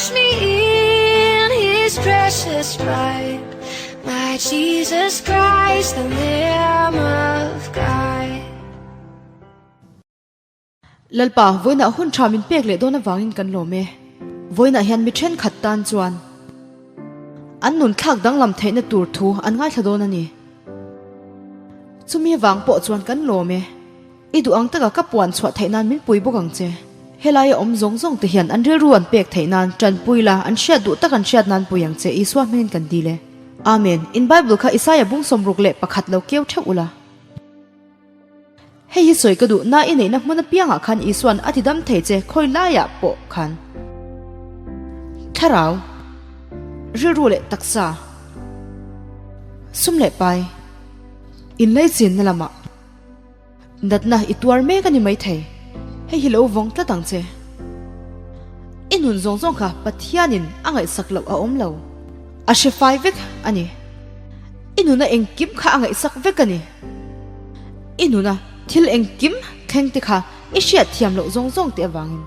Wash me in his precious blood. My Jesus Christ, the Lamb of God. Lalpa, vawiinah hun tha min pek leh dawn avangin kan lawm e. Vawiinah hian mi thenkhat tan chuan an nun thlak danglam theihna tur thu an ngaithla dawn a ni. Chumi avang pawh chuan kan lawm e. I duh ang taka ka puan chhuah theih nan min pui bawk ang che. Helaia awm zawng zawng te hian an rilru an pek theih nan tanpui la, an hriat duh tak an hriat nan pui ang che, Isua hmingin kan dil e. Amen. In Bible kha Isaia bung 61 lo keu theuh ula. Hei hi sawi ka duh, na i neihna hmun apiangah khan Isua'n a ti dam thei che khawi laiah pawh khan. Thlarau, rilru leh taksa, sum leh pai, inlaichinna lamah. Natna i tuar mek a ni maithei. Hei hi lo vawng tlat ang che. I nun zawng zawng kha Pathianin a ngaihsak loh a awm lo. A hre fai vek a ni. I nuna engkim kha a ngaihsak vek a ni. I nuna thil engkim thleng te kha i hriat thiam loh zawng zawng te avangin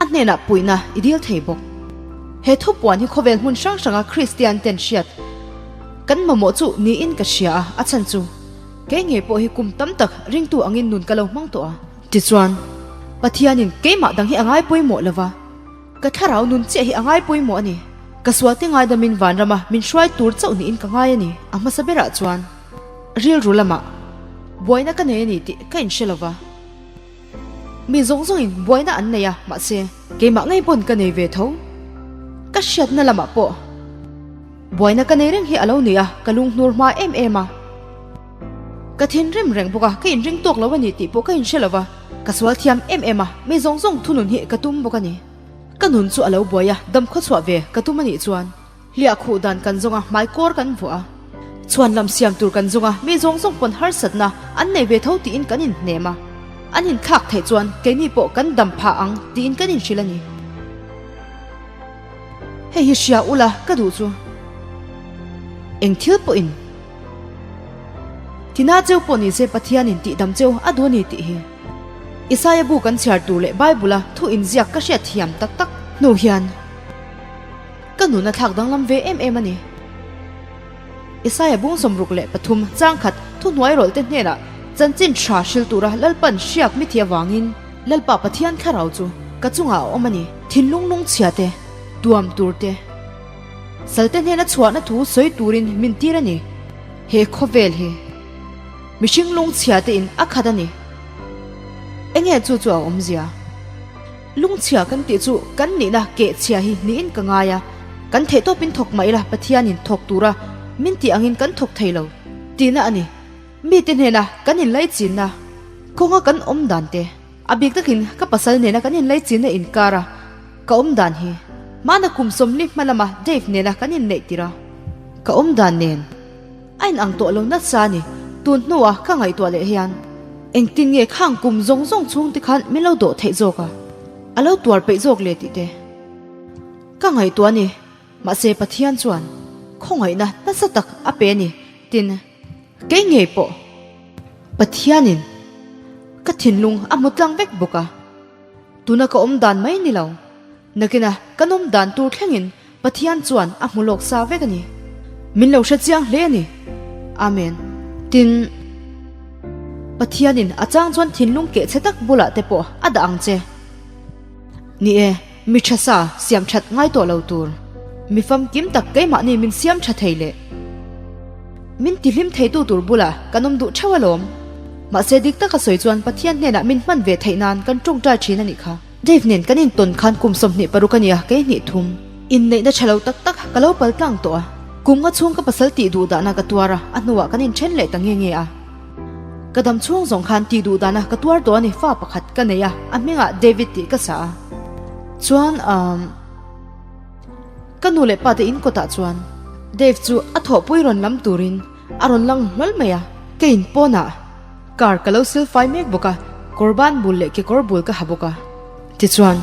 a hnenah puihna i dil thei bawk. He thupuan hi khawvel hmun hrang hranga Kristian ten hriat kan mamawh chu niin ka hria a, a chhan chu. Kei ngei pawh hi kum tam tak ringtu angin nun ka lo hmang tawh a. Tichuan, Pathianin keimah dang hi a ngai pawimawh lo va, ka thlarau nun chiah hi a ngai pawimawh a ni. Ka sualte ngaidamin vanrama min hruai tur chauh niin ka ngai a ni. A hmasa berah chuan rilru lamah buaina ka nei a ni tih ka inhre lo va. Mi zawng zawngin buaina an nei a, mahse, keimah ngei pawn ka nei ve tho. Ka hriatna lamah pawh. Buaina ka nei reng hi a lo ni a, ka lunghnur hma em em a. Ka thinrim reng bawk a, ka inring tawk lo a ni tih pawh ka inhre lo va, ka sual thiam em em a, mi zawng zawng thunun hi ka tum bawk a ni. Ka nun chu a lo buai a, dam khawchhuah ve ka tum a nih chuan hliah khuh dan kan zawng a, hmai kawr kan vuah a, chhuan lam siam tur kan zawng a, mi zawng zawng pawn harsatna an nei ve tho tiin kan inhnem a, an inthlak theih chuan keini pawh kan dam phah ang tiin kan inhrilh a ni. Hei hi hria ula ka duh chu eng thil pawhin Tina cheu pawh ni se Pathianin tihdam cheu a duh a ni tih hi Isaia bu kan chhiar tur leh Bible-a thu inziak ka hriat thiam tak tak hnu hian ka nun a thlak danglam ve em em a ni. Isaia bung 63 changkhat thuhnuai rawlh te hnenah chanchin tha hril tura Lalpan hriak mithi avangin Lalpa Pathian thlarau chu ka chungah a awm a ni. Thinlung lungchhia te, tuam tur te, salte hnena chhuahna thu sawi turin min tir a ni. He khawvel hi mihring lungchhia te in a khat a ni. Enge chu chu a awmzia? Lungchhia kan tih chu kan nihna kehchhia hi niin ka ngai a, kan theihtawpin thawk mah ila Pathianin thawk tura min tih angin kan thawk thei lo tihna a ni. Mite hnena kan inlaichinna kawnga kan awm dan te, a bik takin ka pasal nena kan inlaichinna inkara ka awm dan hi hmana kum 40 hma lama Dave nena kan inneih tir a, ka awm dan nen a inang tawh lo nasa a ni. Tun hnua ka ngaihtuah leh hian engtin nge khang kum zawng zawng chhung te khan min lo dawh theih zawk a, a lo tuar peih zawk le tih te ka ngaihtuah a ni. Mahse Pathian chuan khawngaihna nasa tak a pe a ni tin. Kei ngei pawh Pathianin ka thinlung a hmu tlang vek bawk a, tuna ka awm dan mai ni lo, nakina kan awm dan tur thlengin Pathian chuan a hmu lawk sa vek a ni. Min lo hre chiang hle a ni. Amen. Tin, Pathianin a chang chuan thinlung keh chhe tak bulah te pawh a dah ang che. Ni e, mi tha sa siam that ngai tawh lo tur. Mi famkim tak keimahni min siam tha thei leh min tihlim theitu tur bulah kan awm duh theuh alawm. Mahse dik taka sawi chuan Pathian hnenah min hman ve theih nan kan tawngtai thin a nih kha. Dave nen kan intawn khan kum 26 a nia, kei hnih thum. Inneihna tha lo tak tak ka lo pal tlang tawh a. Kum nga chhung ka pasal tih duh dahna ka tuar a, a hnuah kan inthen leh ta nge nge a. Ka dam chhung zawng khan tih duh dana ka tuar tawh a ni, fa pakhat ka nei a, a hmingah David tih ka sa a. Chuan umm ka nu leh pa te in kawtah chuan Dave chu a thawhpui rawn lam turin a rawn lang hlawl mai a, ka in pawnah car ka lo sil fai mek bawk a, kawr ban bul leh kekawr bul ka ha bawk a. Tichuan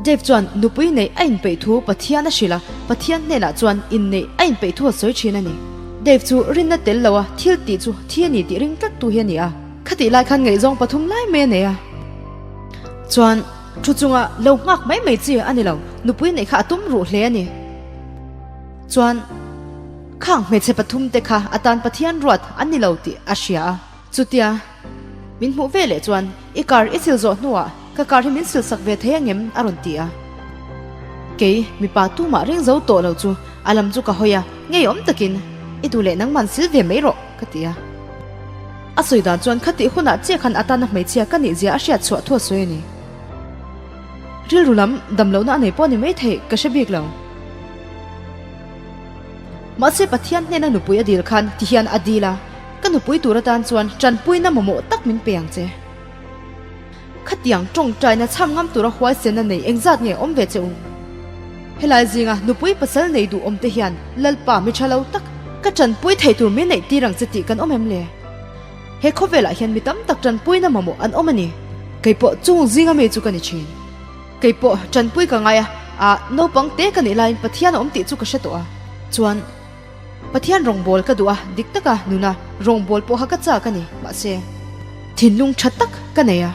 Dave chuan nupui neih a inpeih thu Pathian a hrilh a, Pathian hnenah chuan inneih a inpeih thu a sawi thin a ni. Dave chu rinna tel lo a thil tih chu thi a ni tih ring tlat tu hi a ni a, khatih lai khan ngaihzawng pathum lai mai a nei a. Chuan. thu chunga lo nghak mai mai chi a ni lo, nupui neih kha a tum ruh hle a ni. Chuan khang hmeichhe pathumte kha a tan Pathian ruat an ni lo tih a hria a. Chutia min hmuh ve leh chuan i car i sil zawh hnuah ka car hi min sil sak ve thei angem a rawn ti a. Kei mipa tumah ring zo tawh lo chu a lam chu ka hawi a, ngeiawm takin i duh leh nangman sil ve mai rawh ka ti a. A sawi dan chuan khatih hunah chiah khan atana hmeichhia ka nih zia a hriat chhuah thu a sawi a ni. Rilru lam damlohna a nei pawh a ni maithei ka hre bik lo. Mahse Pathian hnena nupui a dil khan ti hian a dil a, Ka nupui tur atan chuan tanpuina mamawh tak min pe ang che. Khatiang tawngtaina chham ngam tura huaisenna nei engzat nge awm ve che u? Helai zinga nupui pasal nei duh awm te hian Lalpa mi tha lo tak ka tanpui thei tur min neih tir ang che tih kan awm em le? He khawvelah hian mi tam tak tanpuina mamawh an awm a ni. Keipawh chung zinga mi chu ka ni thin. Keipawh tanpui ka ngai a, ah naupang te ka nih laiin Pathian a awm tih chu ka hre tawh a. Chuan. Pathian rawngbâwl ka duh a, dik taka nuna rawngbâwl pawh kha ka châk a ni, mahse, thinlung ṭha tak ka nei a,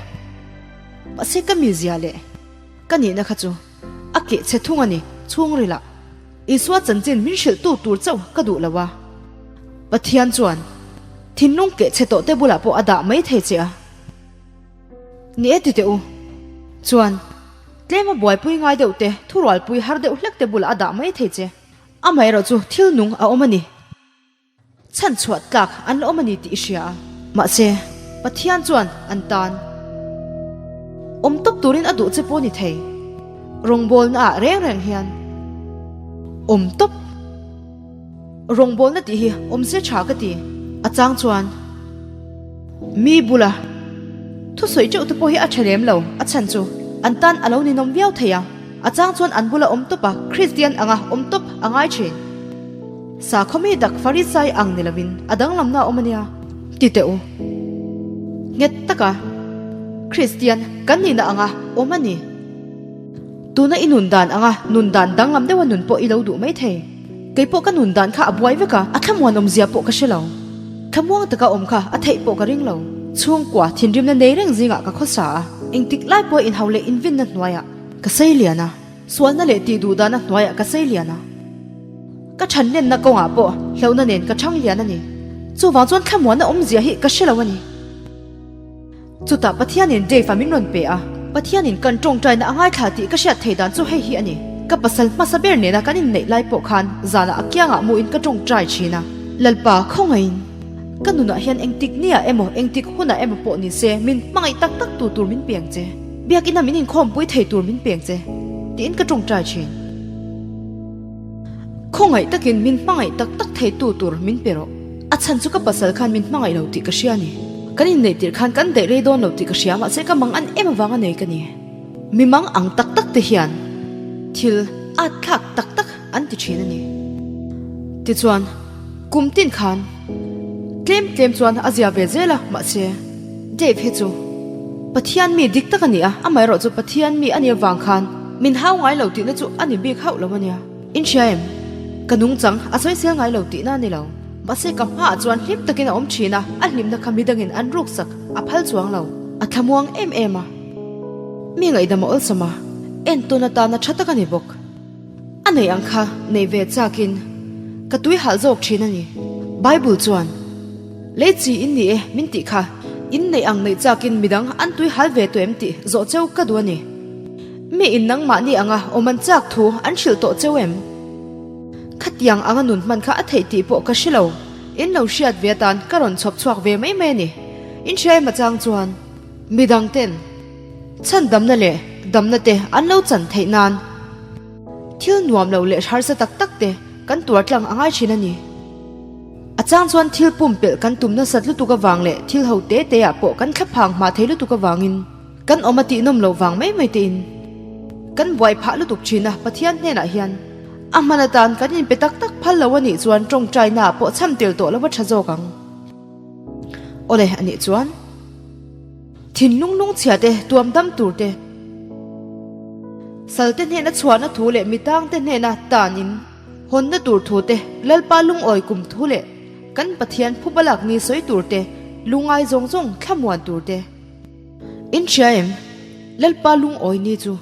mahse ka mizia leh ka nihna kha chu a keh chhe thung a ni, chhungrilah Isua chanchin min hrilhtu tur chauh ka duh lo a, Pathian chuan thinlung keh chhe tawhte bulah pawh a dah mai thei che a, ni e ti teh u, chuan tlema buaipui ngai deuh te, thurualpui har deuh hlek te bulah a dah mai thei che. Amaherawhchu thil nung a awm a ni. Chhan chhuah tlak an la awm a ni tih i hria a. Mahse, Pathian chuan an tan awm tawp turin a duh che pawh a ni thei. Rawngbawlna ah reng reng hian awm tawp. Rawngbawlna tih hi awmzia tha ka ti. A chang chuan mi bula thusawi teuh te pawh hi a tha lem lo. A chhan chu an tan a lo ninawm viau thei a. A chang chuan an bula awm tawp a, Kristian anga awm tawp a ngai thin. Sakhaw mi tak Farisai ang ni lovin a danglamna a awm a nia. Ti teh u. Nghet taka Kristian kan nihna anga awm a ni. Tuna i nun dan anga nun dan danglam deuha nun pawh i lo duh mai thei. Kei pawh ka nun dan kha a buai vek a, a thlamuan awmzia pawh ka hre lo. Thlamuang taka awm kha a theih pawh ka ring lo. Chhungkua thinrimna nei reng zingah ka khawsa a, engtik lai pawha inhau leh invinna hnuaiah Ka sei lian a, sualna leh tih duh dana hnuaiah ka sei lian a. Ka thanlenna kawngah pawh hlauhna nen ka thang lian a ni. Chuvang chuan thlamuanna awmzia hi ka hre lo a ni. Chutah Pathianin Dave-a min rawn pe a, Pathianin kan tawngtaina a ngaithla tih ka hriat thei dan chu hei hi a ni. Ka pasal hmasa ber nena kan inneih lai pawh khan zanah a kiangah muin ka tawngtai thin a. Lalpa, khawngaihin ka nunah hian engtik niah emaw engtik hunah emaw pawh ni se min hmangaih tak tak tu tur min piang che. Biakina min inkhawmpui thei tur min peng che, tiin ka tawngtai thin. Khawngaih takin min hmangaih tak tak theitu tur min pe rawh. A chhan chu ka pasal khan min hmangaih lo tih ka hria a ni. Kan inneih tirh khan kan daih rei dawn lo tih ka hria, mahse ka mang an em avanga nei ka ni. Mi mang ang tak tak te hian thil at thlak tak tak an ti thin a ni. Tichuan, kum tin khan tlem tlem chuan a zia ve zel a, mahse Dave hi chu Pathian mi dik tak a ni a, amaherawh chu Pathian mi a nih avang khan min hau ngai lo tihna chu a ni bik hauh lo a nia. In hria em? Ka nungchang a sawisel ngai lo tihna a ni lo. Mahse ka hmaah chuan hlim takin a awm thin a, a hlimna kha midangin an ruksak a phal chuang lo. A thlamuang em em a, mi ngaihdam a awlsam a, entawn atana tha tak a ni bawk. A nei ang kha nei ve chakin ka tui halh zawk thin a ni. Bible chuan, Lei chi in ni e min tih kha, in neih ang neih chakin midang an tui hal ve tawh em tih zawh cheu ka duh a ni. Mi in nangmahni anga awm an chak thu an hrilh tawh cheu em? Khatiang anga nun hman kha a theih tih pawh ka hre lo. In lo hriat ve atan ka rawn chhawp chhuak ve mai mai a ni. In hria em achang chuan midang ten. Chhandamna leh damna te an lo chan theih nan thil nuam lo leh harsa tak tak te kan tuar tlang a ngai thin a ni. A chang chuan thil pumpelh kan tum nasat lutuk avang leh thil ho te te ah pawh kan thlaphang hma thei lutuk avangin kan awm a tihnawm loh vang mai mai tein kan buai phah lutuk thin a. Pathian hnenah hian a hman atan kan inpe tak tak phal lo a nih chuan tawngtaina ah pawh chham tel tawh lo a tha zawk ang. Awle a nih chuan. Thinlung lungchhia te, tuam dam tur te, sal te hnena chhuahna thu leh mitang te hnena tan in hawnna tur thu te, Lalpa lungawi kum thu leh kan Pathian phuba lak ni sawi tur te, lungai zawng zawng thlamuan tur te. In hria em? Lalpa lungawi ni chu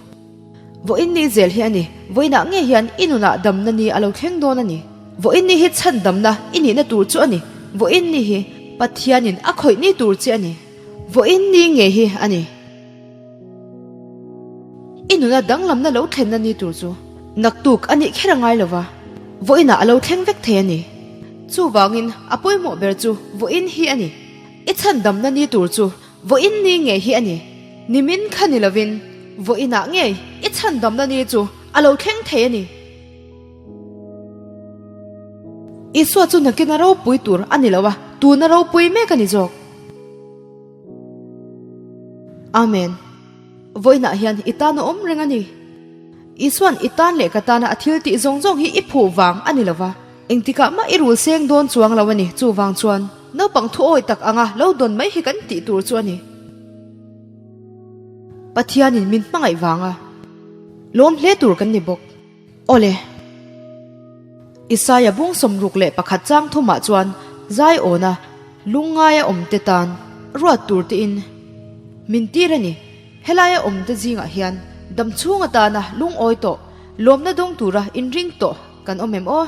vawiin ni zel hi a ni. Vawiinah ngei hian i nunah damna ni a lo thleng dawn a ni. Vawiin ni hi chhan damna i nihna tur chu a ni. Vawiin ni hi Pathianin a khawih ni tur che a ni. Vawiin ni ngei hi a ni. I nuna danglamna lo thlenna ni tur chu naktuk a nih kher a ngai lo va, vawiinah a lo thleng vek thei a ni. Chuvangin a pawimawh ber chu vawiin hi a ni. I chhandamna ni tur chu vawiin ni ngei hi a ni. Nimin kha ni lovin vawiinah ngei i chhandamna ni chu a lo thleng thei a ni. Isua chu nakina ropui tur a ni lo a, tuna ropui mek a ni zawk. Amen. Vawiinah hian i tan a awm reng a ni. Isua'n i tan leh ka tana a thil tih zawng zawng hi i phuh vang a ni lo va, engtikah mah i rul seng dawn chuang lo a ni. Chuvang chuan naupang thu awi tak anga lo dawn mai hi kan tih tur chu a ni. Pathianin min hmangaih vanga lawm hle tur kan ni bawk. Awle. Isaia bung 61 chang thumah chuan Zaiawna lungngaia awmte tan ruat tur tein min tir a ni. Helaia awmte zingah hian dam chhung atana lungawi tawh, lawmna dawng tura inring tawh kan awm em aw?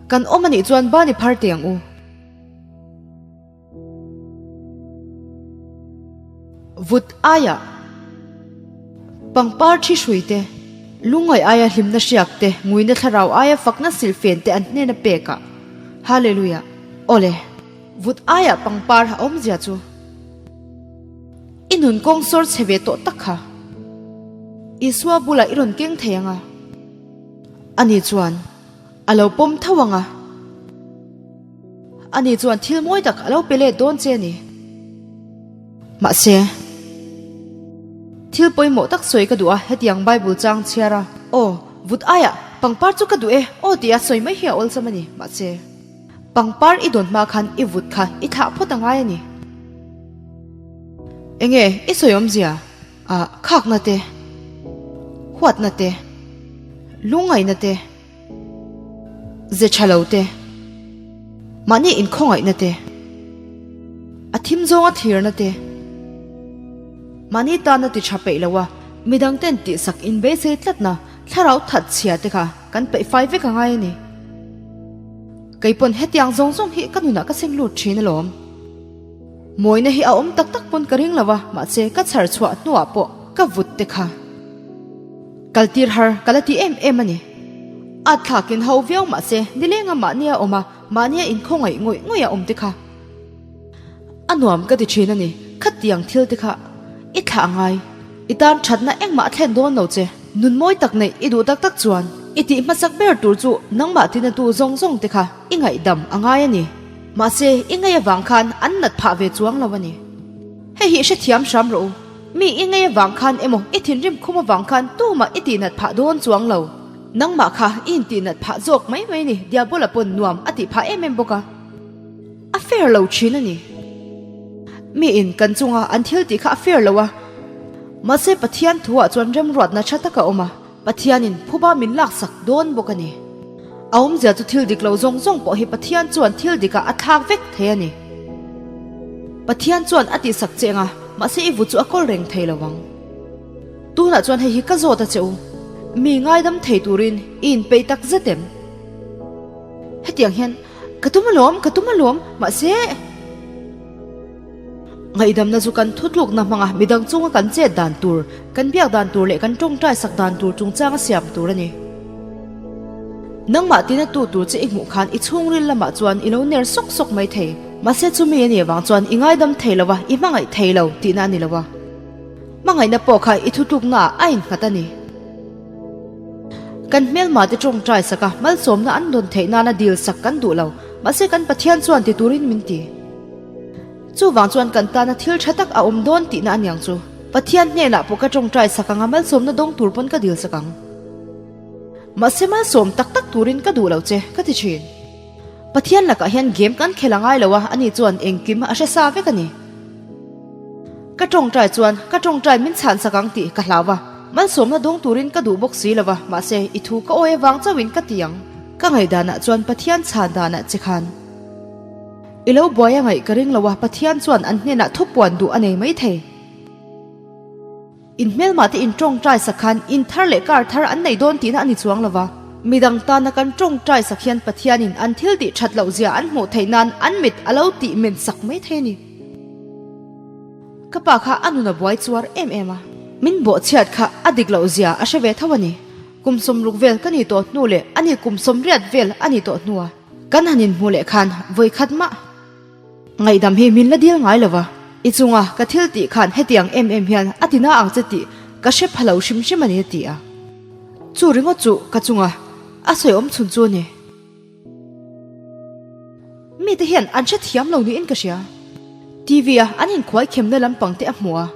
Kan awm anih chuan bani phar teh ang u. Vut aia pangpar thi hrui te, lungngaih aia hlimna hriak te, nguina thlarau aia fakna silhfen te an hnena pek a. Hallelujah! Awle, vut aia pangpar a awmzia chu i nun kawng sawr chhe ve tawh tak kha Isua bulah i rawn keng thei ang a, ani chuan A lo pawm tho ang a. Ani chuan thil mawi tak a lo pe let dawn che a ni. Mahse, thil pawimawh tak sawi ka duh a, hetiang Bible chang chhiar a, Aw, vut aiah pangpar chu ka duh e, aw tia sawi mai hi a awlsam a ni. Mahse, pangpar i dawn hma khan i vut kha i thlah phawt a ngai a ni. Enge i sawi awmzia? Ah, khakna te, huatna te, lungngaihna te. Ze tha lo te, mahni inkhawngaihna te, a thim zawnga thlirna te, mahni tana ti tha peih loa midang ten tihsak inbeisei tlatna thlarau that chhia te kha kan peih fai vek a ngai a ni. Kei pawn hetiang zawng zawng hi ka nunah ka seng lut thin alawm. Mawina hi a awm tak tak pawn ka ring lo a, mahse ka chhar chhuah hnuah pawh ka vut te kha. Kal tir har ka la ti em em a ni. At thlakin ho viau mah se nilenga mahnia awm a, mahnia inkhawngaih ngawih ngawih a awm te kha a nuam ka ti thin a ni. Khatiang thil te kha i thlah a ngai. I tan thatna engmah a thlen dawn lo che. Nun mawi tak neih i duh tak tak chuan i tih hmasak ber tur chu nangmah tinatu zawng zawng te kha i ngaihdam a ngai a ni. Mahse i ngaih avang khan an nat phah ve chuang lo a ni. Hei hi hrethiam hram rawh u. Mi i ngei avang khan emaw i thinrim khum avang khan tumah i tihnat phah dawn chuang lo. Nangmah kha i intihnat phah zawk mai mai ni, Diabola pawn nuam a tih phah em em bawk a. A fair lo thin a ni. Mi in kan chunga an thil tih kha a fair lo a. Mahse Pathian thuah chuan remruatna tha tak a awm a. Pathianin phuba min laksak dawn bawk a ni. A awmzia chu thil dik lo zawng zawng pawh hi Pathian chuan thil dikah a thlak vek thei a ni. Pathian chuan a tihsak che anga, mahse i vu chu a kawl reng thei lo ang. Tunah chuan hei hi ka zawt a che u, mi ngaidam thei turin i inpeih tak zet em? Hetiang hian ka tum alawm, ka tum alawm, mahse. Ngaihdamna chu kan thutlukna hmanga midang chunga kan chet dan tur, kan biak dan tur leh kan tawngtai sak dan tur chungchanga siam tur a ni. Nangmah tina tu tur che i hmuh khan i chhungril lamah chuan i lo ner sawk sawk mai thei. Mahse chumi a nih avang chuan i ngaidam thei lo a, i hmangaih thei lo tihna a ni lo a. Hmangaihna pawh kha i thutluknaah a innghat a ni. Kan hmelma te tawngtai sak a, malsawmna an dawn theih nana dil sak kan duh lo. Mahse kan Pathian chuan ti turin min ti. Chuvang chuan kan tana thil tha tak a awm dawn tihna a niang chu. Pathian hnenah pawh ka tawngtai sak ang a, malsawmna dawng tur pawn ka dil sak ang. Mahse malsawm tak tak turin ka duh lo che, ka ti thin. Pathian lakah hian game kan khel a ngai lo a, ani chuan engkim a hre sa vek a ni. Ka tawngtai chuan ka tawngtai min chhan sak ang tih ka hlau a, malsawmna dawng turin ka duh bawk si lo va, mahse i thu ka awi avang chauhin ka ti ang. Ka ngaihdanah chuan Pathian chhan danah che khan. I lo buai a ngaih ka ring lo a, Pathian chuan an hnenah thupuan duh a nei mai thei. In hmelmah te in tawngtai sak khan in thar leh kar thar an nei dawn tihna a ni chuang lo va. Midang tana kan tawngtai sak hian Pathianin an thil tih that loh zia an hmuh theih nan an mit a lo tih men sak mai thei a ni. Ka pa kha a nun a buai chuar em em a. Min bawhchhiat kha a dik loh zia a hre ve tho a ni. Kum 60 vel ka ni tawh hnu leh a ni kum 80 vel a ni tawh hnua kan han inhmuh leh khan vawi khat mah Ngaihdam hi min la dil ngai lo va, i chunga ka thil tih khan hetiang em em hian a ti na ang che tih ka hre pha lo hrim hrim a ni a ti a. Chu ringawt chu ka chunga a sawi awm chhun chu a ni. Mite hian an hre thiam lo niin ka hria. TV a an inkhuai khemna lampang te a hmu a,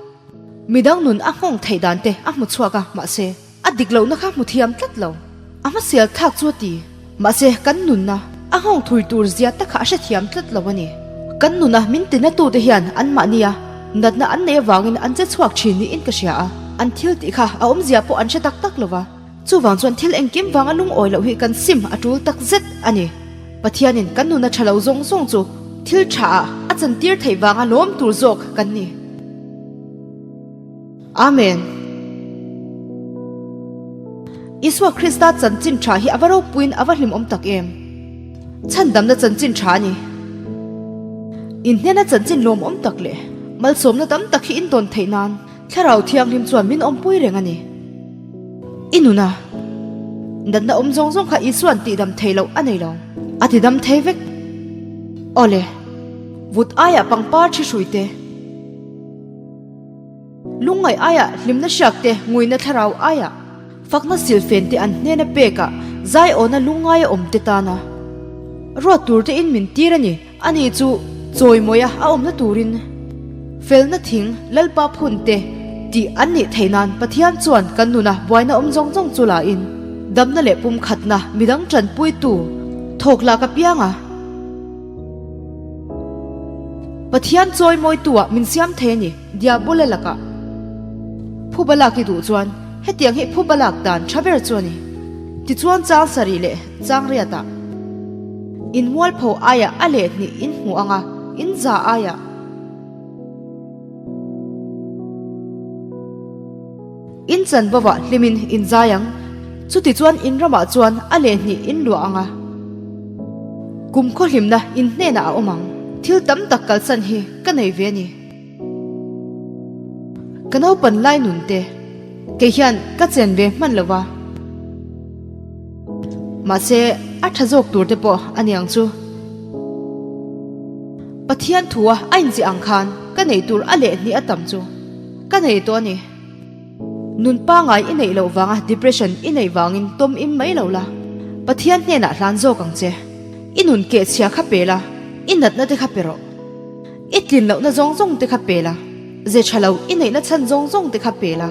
midang nun a nghawng theih dan te a hmu chhuak a, mahse, A dik lohna kha hmu thiam tlat lo. A hmasial thlak chu a ti. Mahse, kan nunna a nghawng thui tur zia tak kha a hrethiam tlat lo a ni. Kan nuna min tinatute hian anmahnia natna an neih avangin an che chhuak thin niin ka hria a. An thil tih kha a awmzia pawh an hre tak tak lo va. Chuvang chuan thil engkim vanga lungawi loh hi kan sim a tul tak zet a ni. Pathianin kan nuna tha lo zawng zawng chu thil tha ah a chantir theih vanga lawm tur zawk kan ni. Amen. Isua Krista chanchin tha hi a va ropuiin a va hlimawm tak em! Chhandamna chanchin tha a ni. In hnena chanchin lawmawm tak leh malsawmna tam tak hi in dawn theih nan Thlarau Thianghlim chuan min awmpui reng a ni. I nuna natna awm zawng zawng kha Isua'n tihdam thei loh a nei lo. A tidam thei vek. Awle, vut aiah pangpar thi hrui te. Lungngaih aiah hlimna hriak te, nguina thlarau aiah fakna silfen te an hnena pekah zaiawna lungngaia awm te tana ruat tur te in min tir a ni. Ani chu chawimawia a awmna turin felna thing Lalpa phun te tih an nih theih nan Pathian chuan kan nuna buaina awm zawng zawng chu la in damna leh pumkhatna midang tanpuitu thawk lak apiang a. Pathian chawimawitu-ah min siam thei a ni, Diabole lakah. Phuba lak i duh chuan hetiang hi phuba lak dan tha ber chu a ni. Tichuan chang sarih leh chang riatah in mualpho aiah a lehhnih in hmu ang a, in za aiah. In chanvovah hlimin in zai ang, chutichuan in ramah chuan a lehhnih in luah ang a. Kum khawhlimna in hnenah a awm ang. Thil tam tak kalsan hi ka nei ve a ni. Ka naupan lai nun te kei hian ka chen ve hman lo va. Mahse, a tha zawk tur te pawh a ni ang chu. Pathian thua a inziah ang khan ka neih tur a lehhnih a tam chu ka nei tawh a ni. Nun pangai i neih loh vanga depression i neih vangin tawm im mai lo la, Pathian hnenah hlan zawk ang che. I nun kehchhia kha pe la, i natna te kha pe rawh. I tlin lohna zawng zawng te kha pe la, ze tha lo i neihna chhan zawng zawng te kha pe la.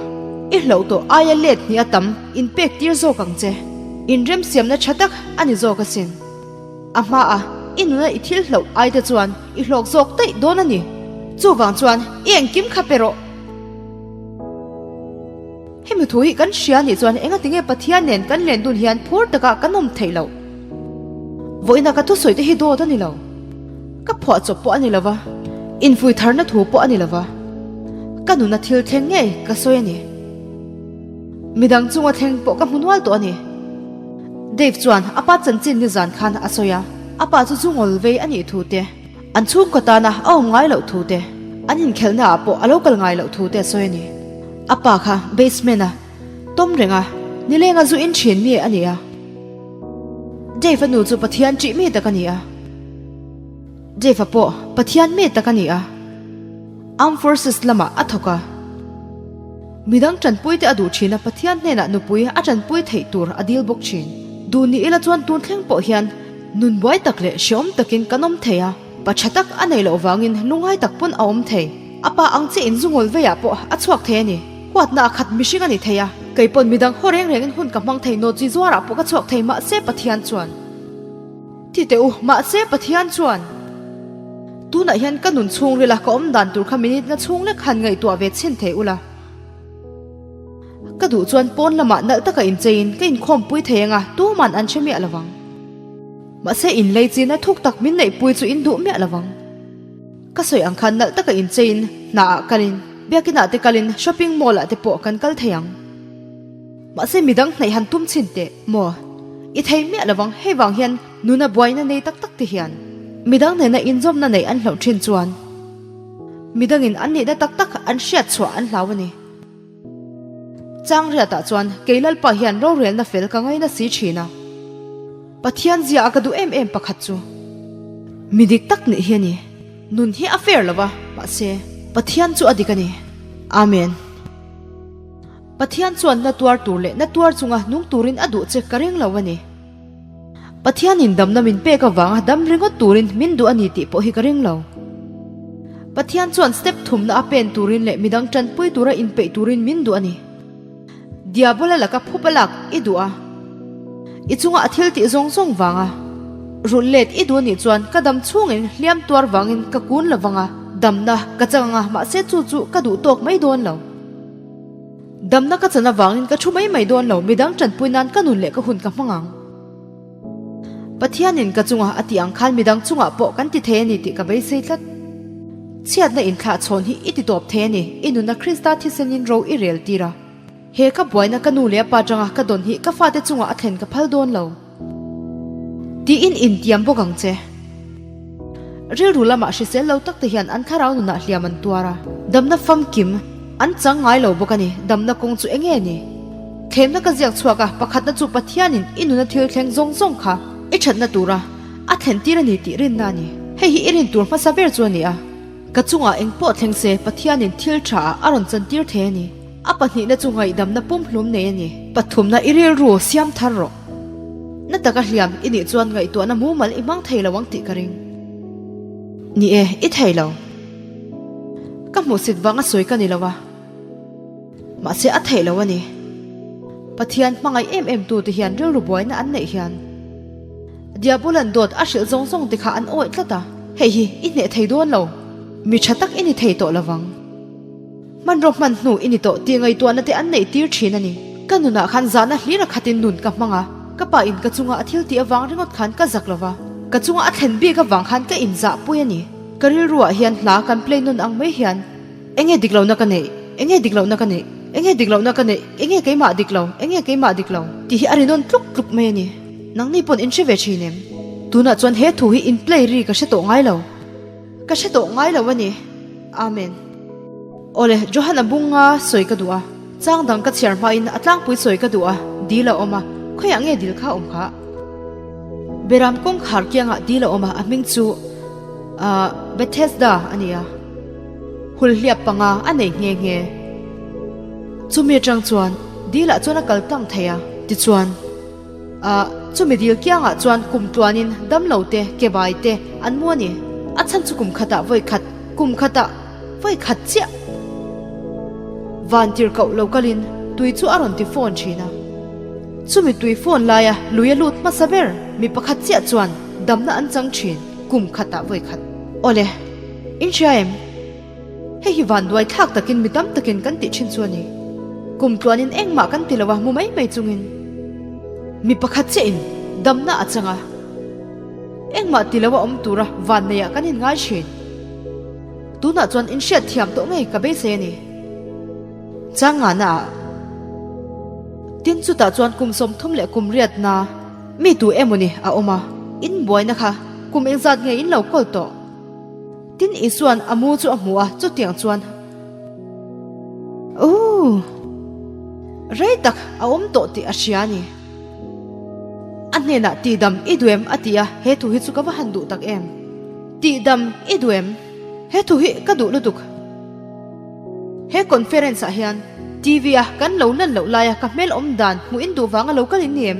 I hlauh tawh aia let hnih a tam in pek tir zawk ang che. Inremsiamna tha tak a ni zawk asin. A hmaa i nuna i thil hlauh ai te chuan i hlawk zawk daih dawn a ni. Chuvang chuan i engkim kha pe rawh. Hemi thu hi kan hria nih chuan engatinge Pathian nen kan len dun hian phur takah kan awm theih loh? Vawiina ka thusawi te hi dawt a ni lo. Ka phuahchawp pawh a ni lo va, infuih tharna thu pawh a ni lo va. Ka nuna thil thleng ngei ka sawi a ni. Midang chunga thleng pawh ka hmu nual tawh a ni. Dave chuan a pa chanchin nizan khan a sawi a, a pa chu zu ngawl vei a nih thu te, an chhungkaw tana a awm ngai loh thu te, an inkhelhna ah pawh a lo kal ngai loh thu te a sawi a ni. A pa kha basement a tawm reng a, nilenga zu in thin mi a ni a. Dave a nu chu Pathian ṭih mi tak a ni a. Dave a pawh Pathian mi tak a ni a. Armed Forces lamah a thawk a. Midang tanpui te a duh thin a, Pathian hnenah nupui a tanpui theih tur a dil bawk thin. Duh ni ila chuan tun thleng pawh hian nun buai tak leh hreawm takin kan awm thei a, pa tha tak a neih loh vangin lungngai tak pawn a awm thei. A pa ang chiah in zungawl veiah pawh a chhuak thei a ni. Huatna a khat mihring a ni thei a, kei pawn midang haw reng rengin hun ka hmang thei, nawtzi zuarah pawh ka chhuak thei mahse Pathian chuan. Ti teh u, mahse Pathian chuan tunah hian ka nun chhungrila ka awm dan tur kha minute nga chhung lek han ngaihtuah ve chhin thei ula. Ka duh chuan pawn lamah nalh taka incheiin ka inkhawmpui thei anga tuman an hre miah lovang. Mahse inlei china thuk tak min neihpui chu in duh miah lovang. Ka sawi ang khan nalh taka incheiin hnaah kalin. Biakinah te kalin shopping mall ah te pawh kan kal thei ang. Mahse midang hnaih han tum chhin teh maw? I thei miah lovang hei vang hian nuna buaina nei tak tak te hian midang nena inzawmna neih an hlauh thin chuan midangin an nihna tak tak an hriat chhuah an hlau a ni. Changriatah chuan kei Lalpa hian rorelna fel ka ngaina si thin a. Pathian zia a ka duh em em pakhat chu mi dik tak nih hi a ni. Nun hi a fair lo va, mahse Pathian chu a dik a ni. Amen. Pathian chuan na tuar tur leh na tuar chunga nung turin a duh che ka ring lo a ni. Pathianin damna min pek avanga dam ringawt turin min duh a ni tih pawh hi ka ring lo. Pathian chuan step thumna a pen turin leh midang tanpui tura inpeih turin min duh a ni. Diabola laka phup a lak i duh a, i chunga a thil tih zawng zawng vanga rulh let i duh a nih chuan ka dam chhungin hliam tuar vangin ka kun lo vang a, damna ka chang ang a, mahse chu chu ka duh tawk mai dawn lo. Damna ka chan avangin ka thu mai mai dawn lo, midang tanpui nan ka nun leh ka hun ka hmang ang. Pathianin ka chunga a tih ang khan midang chungah pawh kan ti thei a ni tih ka beisei tlat. Chhiatna inthlah chhawn hi i ti tawp thei a ni, i nuna Krista thisenin ro i rel tir a. He ka buaina ka nu leh a pa tanga ka dawn hi ka fate chungah a thlen ka phal dawn lo. Tiin intiam bawk ang che. Rilru lamah hrisel lo tak te hian an thlarau nunah hliam an tuar a, damna famkim an chang ngai lo bawk a ni. Damna kawng chu enge ni? Thlemna ka ziak chhuak a, pakhatna chu Pathianin i nuna thil thleng zawng zawng kha i thatna tura a thlen tir a ni tih rinna a ni. Hei hi i rin tur hmasa ber chu a ni a, ka chungah eng pawh thleng se Pathianin thil tha ah a rawn chantir thei a ni. A pahnihna chu ngaihdamna pumhlum nei a ni. Pathumna i rilru siam thar rawh. Na taka hliam i nih chuan ngaihtuahna mumal i hmang thei lo ang tih ka ring. Ni e, i thei lo. Ka hmuhsit vang a sawi ka ni lo a. Mahse a theih lo a ni. Pathian hmangaih em em tute hian rilru buaina an neih hian Diabolan dawt a hrilh zawng zawng te kha an awih tlat a. Hei hi i hneh thei dawn lo. Mi tha tak i ni thei tawh lovang. Hmanraw hman hnu i ni tawh tih ngaihtuahna te an neih tir thin a ni. Ka nunah khan zahna hlir a khatin nun ka hmang a, ka pa in ka chunga a thil tih avang ringawt khan ka zak lo va, ka chunga a thlen bik avang khan ka inzahpui a ni. Ka rilruah hian hla kan play nawn ang mai hian Enge dik lohna ka neih? Enge dik lohna ka neih? Enge dik lohna ka neih? Enge keimah dik lo? Enge keimah dik lo? Tih hi a ri nawn tluk tluk mai a ni. Nangni pawn in hre ve thin em? Tunah chuan he thu hi in play ri ka hre tawh ngai lo. Ka hre tawh ngai lo a ni. Amen. Awle, Johana bunga sawi ka duh a. Chang dang ka chhiar hmain a tlangpui sawi ka duh a, dil a awm a. Khawiah nge dil kha awm kha? Beram kawngkhar kiangah dil a awm a, a hming chu ah Bethesda a ni a. Hulhliap panga a nei nghe nghe. Chumi atang chuan dilah chuan a kal tlang thei a, tichuan ah chumi dil kiangah chuan kum tluanin damlo te, kebai te an mu a ni. A chhan chu kum khatah vawi khat, kum khatah vawi khat chiah van tir koh lo kalin tui chu a rawn ti fawn thin a. Chumi tui fawn laia lui a lut hmasa ber mi pakhat chiah chuan damna an chang thin kum khatah vawi khat. Awle. In hria em? Hei hi vanduai thlak takin mi tam takin kan tih thin chu a ni. Kum tluanin engmah kan ti lo a, mu mai mai chungin mi pakhat chiah in damna a chang a, engmah ti lo a awm tura vanneiah kan inngai thin. Tunah chuan in hriat thiam tawh ngei ka beisei a ni. Changngana ah tin chutah chuan kum 30 leh kum riatna mi tu emawni a awm a, in buaina kha kum engzat nge in lo kawl tawh? Tin Isua'n a mu chu a hmu a, chutiang chuan, Ooh! Rei tak a awm tawh tih a hria a ni. A hnenah tihdam i duh em? a ti a, he thu hi chu ka va han duh tak em. Tihdam i duh em? He thu hi ka duh lutuk. He conference ah hian TV a kan lo lan loh laia ka hmel awm dan hmuh in duh vanga lo kal in ni em?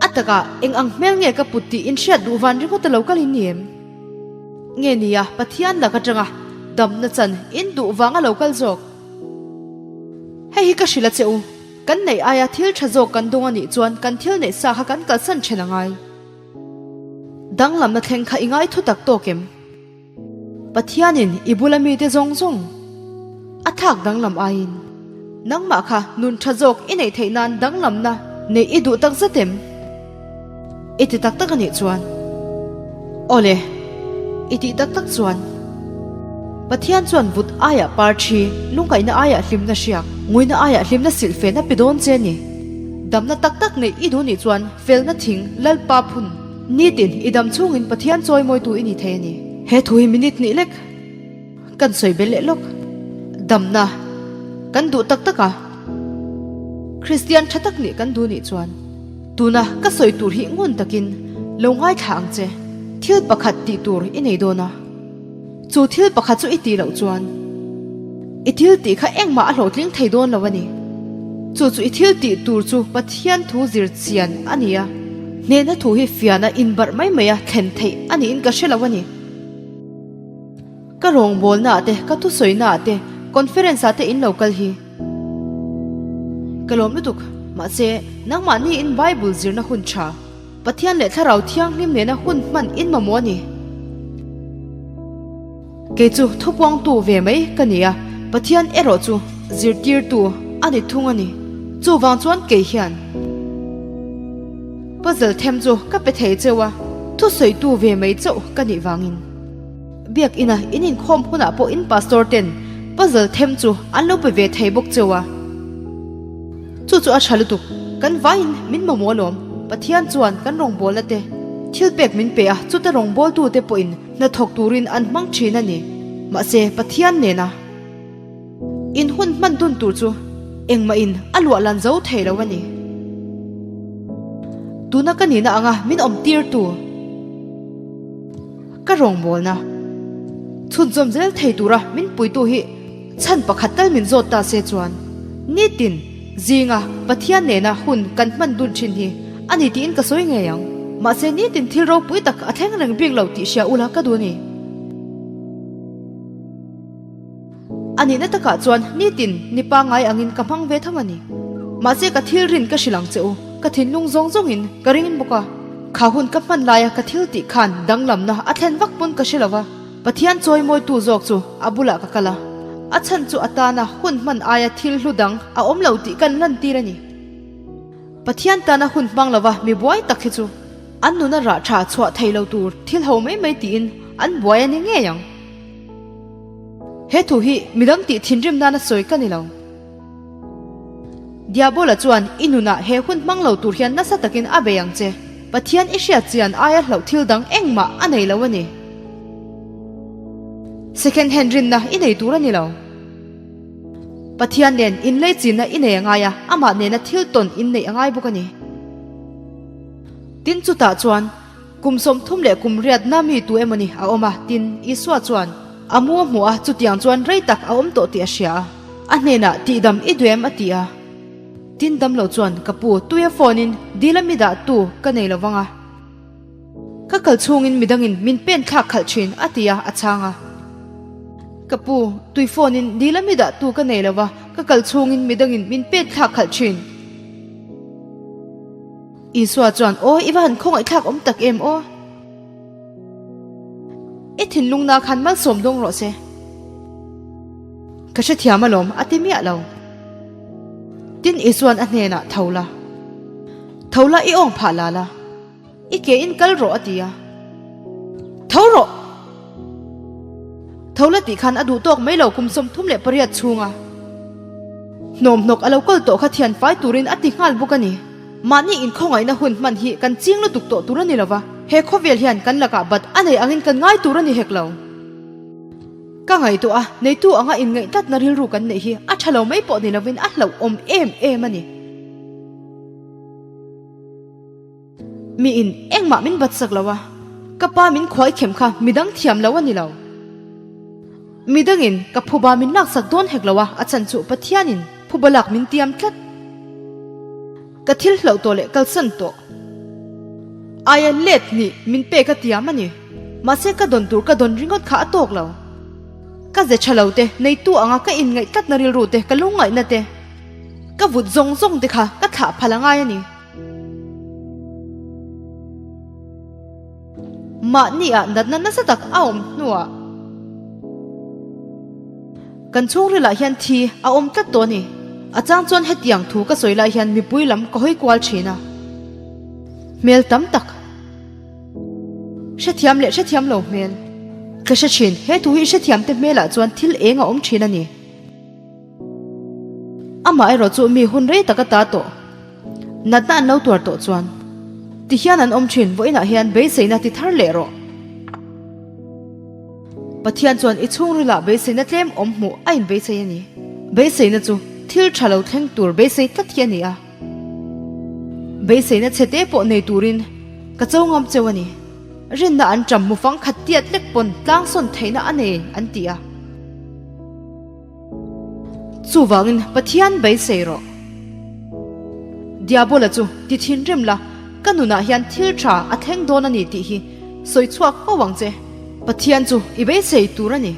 A takah eng ang hmel nge ka put tih in hriat duh van ringawt a lo kal in ni em? Nge nia Pathian lak atanga damna chan in duh vanga lo kal zawk? Hei hi ka hrilh a che u, kan neih aia thil tha zawk kan dawng a nih chuan kan thil neih sa kha kan kalsan then a ngai. Danglamna thleng kha i ngai thu tak tawk em? Pathianin i bula mite zawng zawng a thlak danglam aiin nangmah kha nun tha zawk i neih theih nan danglamna neih i duh tak zet em? I ti tak tak a nih chuan Awle, i tih tak tak chuan. Pathian chuan vut aiah par thi, lungngaihna aiah hlimna hriak, nguina aiah hlimna silhfen a pe dawn che a ni. Damna tak tak neih i duh nih chuan felna thing Lalpa phun nitin i dam chhungin Pathian chawimawitu i ni thei a ni. He thu hi minute hnih lek kan sawi belh leh lawk. Damna kan duh tak tak a, Kristian tha tak nih kan duh nih chuan tuna ka sawi tur hi ngun takin lo ngaithla ang che. Thil pakhat tih tur i nei dawn a. Chu thil pakhat chu i tih loh chuan i thil tih kha engmah a hlawhtling thei dawn lo a ni. Chu chu i thil tih tur chu Pathian thu zir chian a ni a, hnehna thu hi fiana inbarh mai mai a thlen theih a niin ka hre lo a ni. Ka rawngbawlna ah te, ka thusawi ah te, conference ah te in lo kal hi ka lawm lutuk. Mahse, nangmahni in Bible zirna hun tha. Pathian leh Thlarau Thianghlim nena hun hman in mamawh a ni. Kei chu thupuangtu ve mai ka ni a, Pathian erawh chu zirtirtu a ni thung a ni. Chuvang chuan kei hian puzzle them chu ka pe thei cheu a, thusawitu ve mai chauh ka nih vangin. Biakina in inkhawm hunah pawh in pastor ten puzzle them chu an lo pe ve thei bawk cheu a. Chu chu a tha lutuk, kan vaiin min mamawh alawm, Pathian chuan kan rawngbawlna te thil pek min pe a, chuta rawngbawltu te pawhin hna thawk turin an hmang thin a ni. Mahse Pathian nena in hun hman dun tur chu engmahin a luah lan zo thei lo a ni. Tuna ka nihna anga min awm tirtu. Ka rawngbawlna chhunzawm zel thei tura min puitu hi chhan pakhat tal min zawt ta se chuan nitin zinga Pathian nena hun kan hman dun thin hi a ni tiin ka sawi ngei ang. Mahse nitin thil ropui tak a thleng reng bik lo tih hria ula ka duh a ni. A nihna takah chuan nitin ni pangngai angin ka hmang ve tho a ni. Mahse ka thil rin ka hrilh ang che u, ka thinlung zawng zawngin ka ring bawk a. Kha hun ka hman laia ka thil tih khan danglamna a thlen vak pawn ka hre lo va, Pathian chawimawitu zawk chu a bulah ka kal a. A chhan chu a tana hun hman aia thil hlu dang a awm lo tih kan lantir a ni. Pathian tana hun hmang lova mi buai tak hi chu an nuna rah tha chhuah thei lo tur thil ho mai mai tiin an buai a ni ngei ang. He thu hi midang tih thinrim nana sawi ka ni lo. Diabola chuan i nunah he hun hmang lo tur hian nasa takin a bei ang che. Pathian i hriat chian aia hlauh thil dang engmah a nei lo a ni. Second hand rinna i nei tur a ni lo. Pathian nen inleichinna i nei a ngai a, amah nena thil tawn inneih a ngai bawk a ni. Tin chutah chuan Kum 30 leh kum riatna mi tu emaw ni a awm a, tin, Isua chuan a mu a hmuh a, chutiang chuan rei tak a awm tawh tih a hria a. A hnenah, Tihdam i duh em? a ti a. Tin, damlo chuan, Ka pu, tuia phone-in dil a mi dah tu ka nei lo vang a. Ka kal chhungin midangin min pen thlak khalh thin, a ti a, a chhang a. Ka pu, tui phone-in dil a mi dah tu ka nei lo va, ka kal chhungin midangin min pen thlak khalh thin. Isua chuan, Aw, i va han khawngaihthlak awm tak em aw? I thinlungna khan malsawm dawng rawh se. Ka hrethiam alawm, a ti miah lo. Tin, Isua'n a hnenah, Tho la. Tho la, i awng phah la la. I ke in kal rawh, a ti a. Tho rawh! Tho la tih khan a duh tawk mai lo kum 38 chhunga hnawmhnawk a lo kawl tawh kha thian fai turin a ti nghal bawk a ni. Mahni inkhawngaihna hun hman hi kan ching lutuk tawh tur a ni lova, he khawvel hian kan lakah bat a nei angin kan ngai tur a ni hek lo. Ka ngaihtuah a, neitu anga inngaih tlatna rilru kan neih hi a tha lo mai pawh ni lovin a hlauhawm em em a ni. Miin engmah min bat sak lo a, ka pa min khuai khem kha midang thiam lo a ni lo. Midangin ka phuba min laksak dawn hek lo a, a chhan chu Pathianin phuba lak min tiam tlat. Ka thil hlauh tawh leh kalsan tawh aia let nih min pek a tiam a ni. Mahse ka dawn tur ka dawn ringawt kha a tawk lo. Ka ze tha lo te, neitu anga ka inngaih tlatna rilru te, ka lungngaihna te, ka vut zawng zawng te kha ka thlah phal a ngai a ni. Mahni ah natna nasa tak a awm hnuah kan chhungril ah hian thi a awm tlat tawh a ni. A chang chuan hetiang thu ka sawi lai hian mipui lam ka hawi kual thin a, hmel tam tak hrethiam leh hrethiam lo hmel. Ka hre thin, he thu hi hrethiamte hmelah chuan thil eng a awm thin a ni. Amah erawh chu mi hun rei tak a ta tawh. Natna an lo tuar tawh chuan ti hian an awm thin, vawiinah hian beiseina ti thar leh rawh. Pathian chuan i chhungrilah beiseina tlem awm hmuh a inbeisei a ni. Beiseina chu thil tha lo thleng tur beisei tlat hi a ni a. Beiseina chhe te pawh nei turin ka cho ngam cheu a ni. Rinna an ṭam mufang khat tiat lek pawn tlangsawn theihna a nei an ti a. Chuvangin Pathian beisei rawh. Diabola chu ti thinrim la, ka nunah hian thil tha a thleng dawn a ni tih hi sawi chhuak fo ang che. Pathian chu i beisei tur a ni.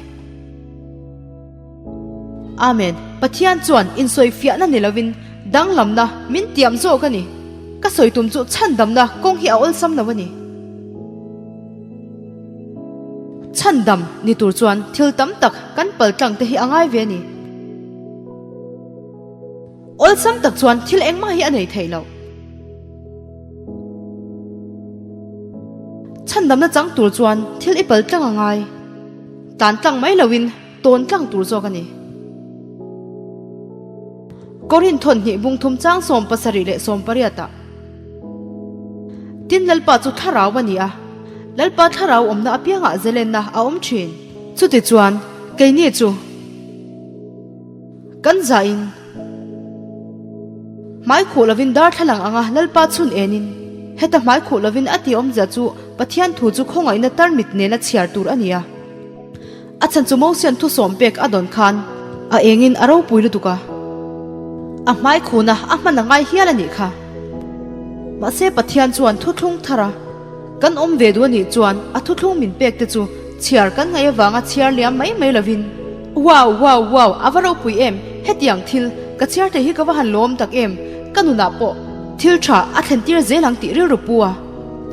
Amen. Pathian chuan insawifiahna ni lovin danglamna min tiam zawk a ni. Ka sawi tum chu chhandamna kawng hi a awlsam lo a ni. Chhandam ni tur chuan thil tam tak kan pal tlang te hi a ngai ve a ni. Awlsam tak chuan thil engmah hi a nei thei lo. Chhandamna chang tur chuan thil i pal tlang a ngai. Tan tlang mai loin tawn tlang tur zawk a ni. Korin thawnhnih bungthum chang 78 leh 80 ah. Tin Lalpa chu thlarau a ni a, Lalpa thlarau awmna apiangah zelenna a awm thin. Chutichuan, keini chu kan zahin hmai khuh lovin darthlalang anga Lalpa chhun enin, heta hmai khuh lovin a tih awmzia chu Pathian thu chu khawngaihna tarmit nena chhiar tur a ni a. A chhan chu Mosian thusawm pek a dawn khan a engin a ropui lutuk a, a hmai khuna a hman a ngai hial a nih kha. Mahse Pathian chuan thuthlung thar a, kan awm ve duh a nih chuan a thuthlung min pek te chu chhiar kan ngaih avanga chhiar liam mai mai lovin, Wow! Wow! Wow! A va ropui em! Hetiang thil ka chhiar thei hi ka va han lawm tak em! Ka nunah pawh thil tha a thlen tir zel ang tih rilru pu a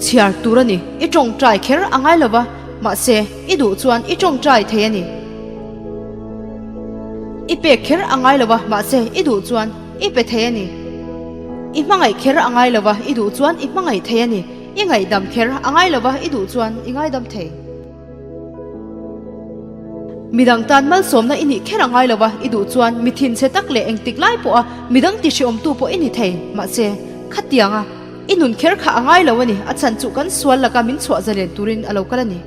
chhiar tur a ni. I tawngtai kher a ngai lova, mahse i duh chuan i tawngtai thei a ni. I pek kher a ngai lova, mahse i duh chuan i pe thei a ni. I hmangaih kher a ngai lova, i duh chuan i hmangaih thei a ni. I ngaihdam kher a ngai lova, i duh chuan i ngaidam thei. Midang tan malsawmna i nih kher a ngai lova, i duh chuan mi thinchhe tak leh engtik lai pawha midang tihriawmtu pawh i ni thei. Mahse, khatianga i nun kher kha a ngai lo a ni, a chhan chu kan sual laka min chhuah zalen turin a lo kal a ni.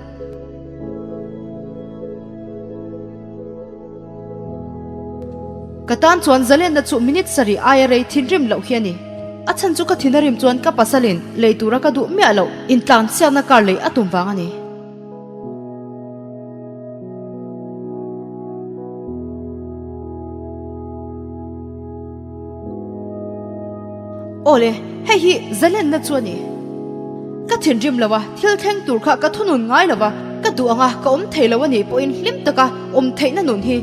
Ka tan chuan zalenna chu minute sarih aia rei thinrim loh hi a ni. A chhan chu ka thin a rim chuan ka pasalin lei tura ka duh miah loh intlan chhiatna kar lei a tum vang a ni. Awle, hei hi zalenna chu a ni. Ka thinrim lo a, thil thleng tur kha ka thunun ngai lo va, ka duh anga ka awm thei lo a nih pawhin hlim taka awm theihna nun hi.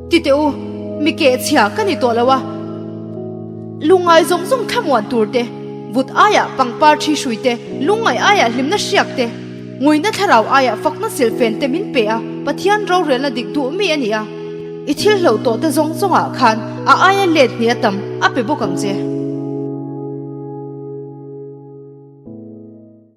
Ti teh u, mi kehchhia ka ni tawh lo a, lungngai zawng zawng thlamuan tur te, vut aiah pangpar thi hrui te, lungngaih aiah hlimna hriak te, Nguina thlarau aiah fakna silhfen te min pe a, Pathian rorelna dik duh mi a ni a. I thil hloh tawh te zawng zawngah khan a aia let hnih a tam a pe bawk ang che.